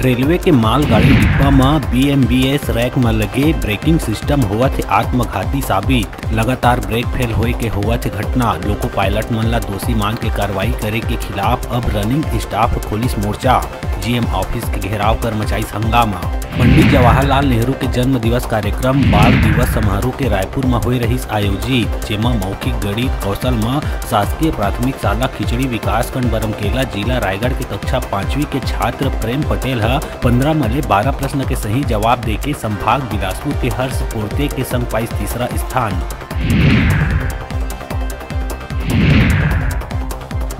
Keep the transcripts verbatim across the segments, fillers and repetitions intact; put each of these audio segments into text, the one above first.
Railway के मालगाड़ी डिब्बा म बी एम बी एस रैक म लगे ब्रेकिंग सिस्टम होवत हे आत्मघाती साबित। लगातार ब्रेक फेल होए के होवत हे घटना। लोको पायलट मन ला दोषी मान के कार्रवाई करे के खिलाफ अब रनिंग स्टाफ खोलिस मोर्चा। जी एम ऑफिस के घेराव कर मचाइस हंगामा। पंडित जवाहरलाल नेहरू के जन्म दिवस कार्यक्रम बाल दिवस समारोह के रायपुर म होए रहिस आयोजित, जेमा मौखिक गणित कौशल म शासकीय प्राथमिक शाला खिचड़ी विकासखंड बरमकेला जिला रायगढ़ के कक्षा पांचवी के छात्र प्रेम पटेल ह पंद्रह म ले बारह प्रश्न के सही जवाब देके संभाग बिलासपुर के हर्ष पोर्ते के संग पाइस तीसरा स्थान।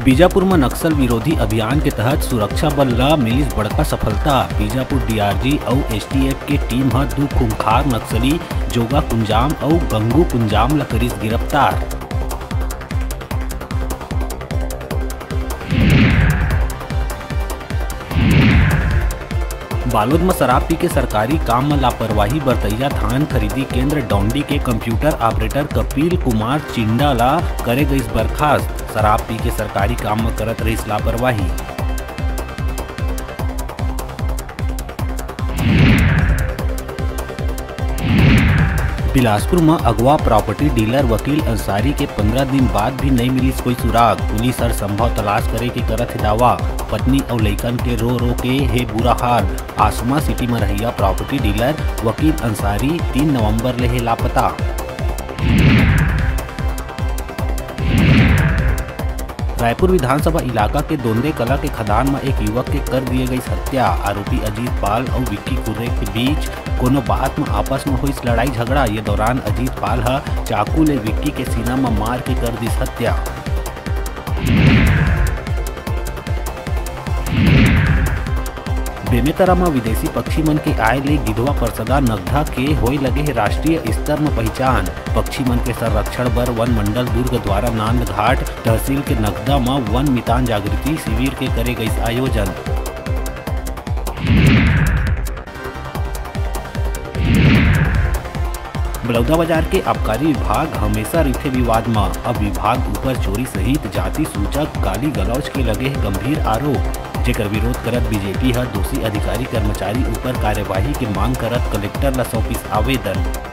बीजापुर म नक्सल विरोधी अभियान के तहत सुरक्षा बल ल मिलिस बड़का सफलता। बीजापुर डी आर जी अउ एस टी एफ के टीम ह दू खूंखार नक्सली जोगा कुंजाम अउ गंगू कुंजाम ल करिस गिरफ्तार। बालोद म शराब पी के सरकारी काम म लापरवाही बरतइया धान खरीदी केंद्र डौंडी के कंप्यूटर ऑपरेटर कपिल कुमार चिंडा ला करे गइस बर्खास्त। शराब पी के सरकारी काम म करत रहिस लापरवाही। बिलासपुर म अगवा प्रॉपर्टी डीलर वकील अंसारी के पंद्रह दिन बाद भी नइ मिलिस कोई सुराग। पुलिस हर संभव तलाश करे के करत हे दावा। पत्नी अउ लइकन के रो रो के हे बुरा हाल। आसमा सिटी म रहइया प्रॉपर्टी डीलर वकील अंसारी तीन नवंबर ले हे लापता। रायपुर विधानसभा इलाका के दोंदे कला के खदान म एक युवक के कर दिए गई हत्या। आरोपी अजीत पाल अउ विक्की कुर्रे के बीच कोनो बात म आपस म होइस लड़ाई झगड़ा। ये दौरान अजीत पाल ह चाकू ले विक्की के सीना म मार के कर दिस हत्या। बेमेतरा म विदेशी पक्षी मन के आय ले गिधवा परसदा नगधा के होय लगे हे राष्ट्रीय स्तर म पहिचान। पक्षी मन के संरक्षण बर वन मंडल दुर्ग द्वारा नांदघाट तहसील के नगधा म वन मितान जागृति शिविर के करे गइस आयोजन। बलौदाबाजार के आबकारी विभाग हमेशा रहिथे विवाद म। अब विभाग ऊपर चोरी सहित जाति सूचक गाली गलौज के लगे हे गंभीर आरोप, जेकर विरोध करत बी जे पी ह दोषी अधिकारी कर्मचारी ऊपर कार्यवाही के मांग करत कलेक्टर ल सौंपिस आवेदन।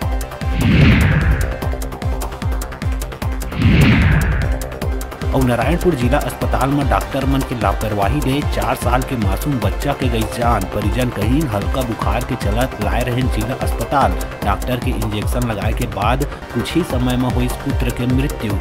अउ नारायणपुर जिला अस्पताल म डॉक्टर मन के लापरवाही ले चार साल के मासूम बच्चा के गई जान। परिजन कहिन, हल्का बुखार के चलत लाए रहेन जिला अस्पताल। डॉक्टर के इंजेक्शन लगाए के बाद कुछ ही समय म होइस पुत्र के मृत्यु।